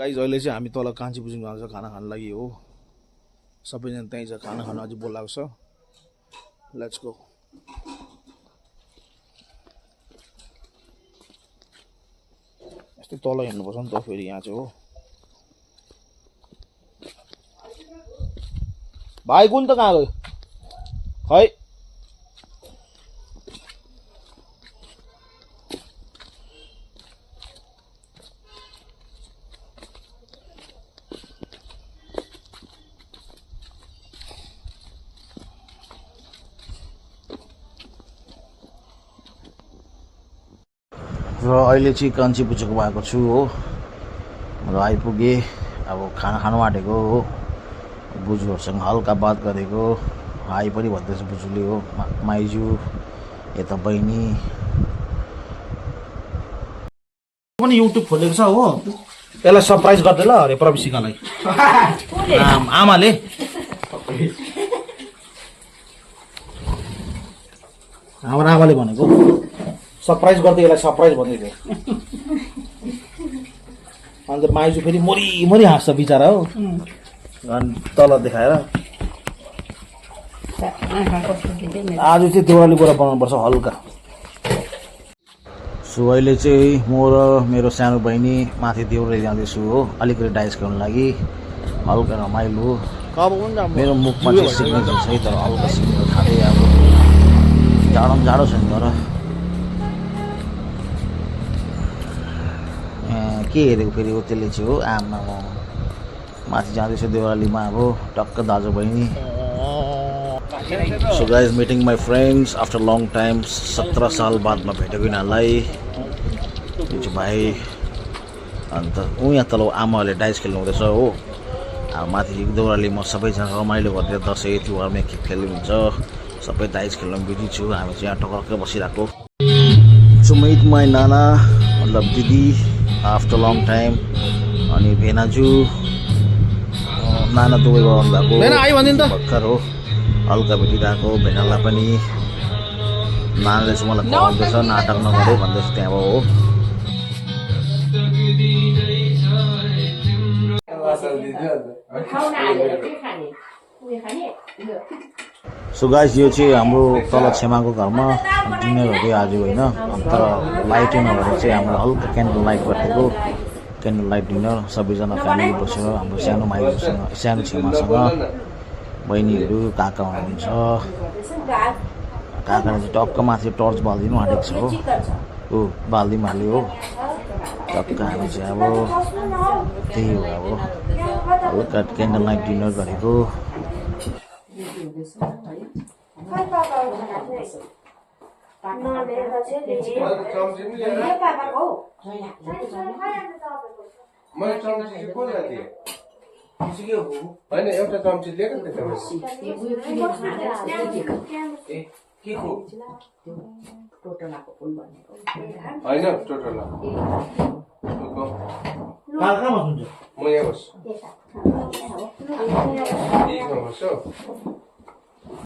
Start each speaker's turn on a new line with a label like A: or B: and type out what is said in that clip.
A: guys अहिले चाहिँ हामी तल कान्छी पुजिङ गएको छ खाना खान लागि हो सबैजना त्यहीँ छ खाना खान अझै बोलाएको छ लेट्स गो यस्तो तल हिँड्नुपर्छ नि त फेरि यहाँ चाहिँ हो भाइ कुन त कहाँ गयो खै र अहिले चाहिँ कान्छी पुजेको भएको छु हो र आइपुगेँ अब खाना खानु आँटेको हो बुजुहरूसँग हल्का बात गरेको हाई पनि भन्दैछ बुजुले हो माइजू यता बहिनी पनि युट्युब खोलेको छ हो त्यसलाई सरप्राइज गर्दै ल अरे प्रवेशिकालाई आमाले हाम्रो आमाले भनेको सरप्राइज गर्दै यसलाई सरप्राइज भन्दै थियो अन्त माइजू फेरि मरी हाँस्छ बिचरा हो अनि तल देखाएर आज चाहिँ देउराली बोरा बनाउनुपर्छ हल्का सो अहिले चाहिँ म र मेरो सानो बहिनी माथि देउराली जाँदैछु हो अलिकति डाइस गर्नु लागि हल्का रमाइलो मेरो मुखमा चाहिँ सिग्नेचर छ तर हल्का सिग्नेचर खाँदै अब जाडो छ नि तर के हेरेको फेरि हो त्यसले चाहिँ हो आमा माथि जाँदैछु देउरालीमा अब टक्क दाजु बहिनी so guys meeting my friends after long time 17 साल बादमा भेटेको यिनीहरूलाई यो चाहिँ भाइ अन्त यहाँ तल आमाहरूले डाइस खेल्नु हुँदैछ हो अब माथि देउरालीमा सबैजना रमाइलो गरेर दसैँ तिहारमा के खेल्नुहुन्छ सबै डाइस खेल्नु बिजी छु हामी चाहिँ यहाँ टक्क बसिरहेको सो मिट माई नाना मतलब दिदी आफ्टर लङ टाइम अनि भेनाजु नाना दुबई गराउनु भएको भर्खर हो हल्का भेटिरहेको भेनालाई पनि नानाले चाहिँ मलाई कराउँदैछ नाटक नगरे भन्दैछ त्यहाँ हो सो गाइस यो चाहिँ हाम्रो तल छेमाको घरमा डिनर हो आज होइन तर लाइटै नभएर चाहिँ हाम्रो हल्का क्यान्डल लाइट गरिदिएको क्यान्डल लाइट डिनर सबैजना फ्यामिली बसेर हाम्रो सानो माइजूसँग सानो छेमासँग बहिनीहरू काका हुनुहुन्छ काकाले चाहिँ टक्क माथि टर्च बालिदिनु आँटेको छ हो बालिदिनु हाल्यो हो टक्क हामी चाहिँ अब त्यही हो अब हल्का क्यान्डल लाइट डिनर गरेको
B: होइन एउटा चम्ची लिएको होइन टोटला म यहाँ बस्छु